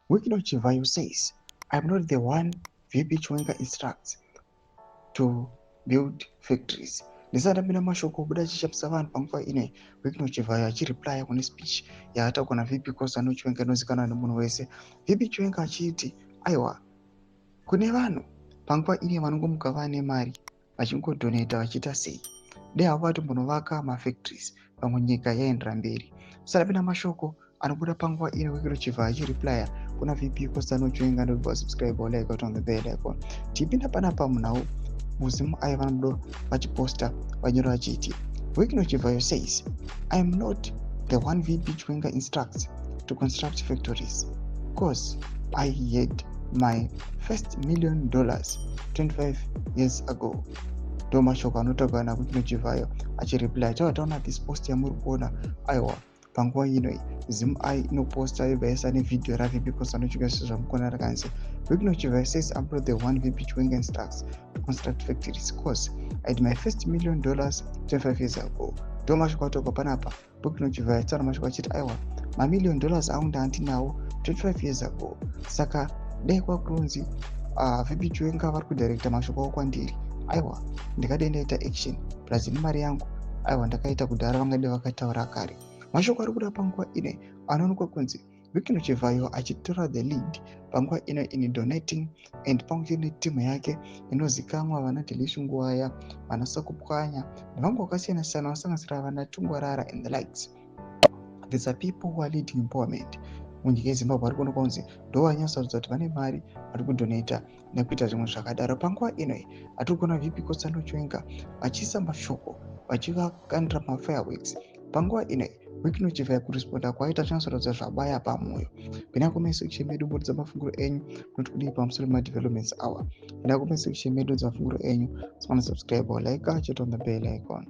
Wicknell Chivayo says, "I'm not the one VP Chiwenga instructs to build factories." Ndisati ndapinda mashoko obuda achishamisa vanhu panguva ino, Wicknell Chivayo achireplya kune speech yaataurwa naVP Constantino Chiwenga inozivikanwa nemunhu wese. VP Chiwenga achiti aiwa, kune vanhu panguva ino vanongomuka vaine mari vachingodonata vachiita sei, dai havo vatombonovaka mafactories, pamwe nyika yaendera mberi. Ndisati ndapinda mashoko anobuda panguva ino, Wicknell Chivayo achireplya kuna VP Constantino Chiwenga, ndobva subscribe, like, on the bell icon. Tipinda panapa munhau muzimu aya vanobuda vachiposta vanyora vachiti, "Wicknell Chivayo says, 'I am not the one VP Chiwenga instructs to construct factories, 'cause I had my first $1 million 25 years ago.'" Ndo mashoko anotaurwa naWicknell Chivayo achireply. Tava taona this post yamuri kuona. Aiwa, panguva ino ZimEye inoposta yobva yaisa nevhidhiyo raVP Constantino Chiwenga sezvamukona rakanzi, "Wicknell Chivayo says, 'I'm not the one VP Chiwenga instructs to construct factories, 'cause I had my first $1 million 25 years ago.'" Ndo mashoko ataurwa panapa. Wicknell Chivayo achitaura mashoko achiti aiwa, mamillion dollars angu ndaandinawo 25 years ago, saka dai kwakunzi VP Chiwenga vari kudirecta mashoko avo kwandiri, aiwa, ndingadai ndaita action, plus nemari yangu aiwa ndakaita kudhara, vangadai vakataura kare. Mashoko ari kuda panguva ino anoonekwa kunzi Wicknell Chivayo achitora the lead panguva ino in donating and pamwe chete netimu yake inozikanwa vana Delish Nguwaya, vana Sakupwanya nevamwe vakasiyana siyana vasanganisira vana Tungwarara and the likes. These are people who are leading empowerment munyika yeZimbabwe. Vari kuonekwa kunzi ndo vanyatsoratidza kuti vane mari, vari kudonata nekuita zvimwe zvakadaro. Panguva ino hatiri kuona VP Constantino Chiwenga vachiisa mashoko vachivakandira mafireworks. Panguva ino Wicknell Chivayo kuresponda kwaita chinoratidza zvabaya pamwoyo. Pinda comment section medu, muratidza mafungiro enyu, munoti kudii pamusoro pemadevelopments awa. Pinda comment section medu, dzamafungiro enyu, subscribe, like, chete on the bell icon.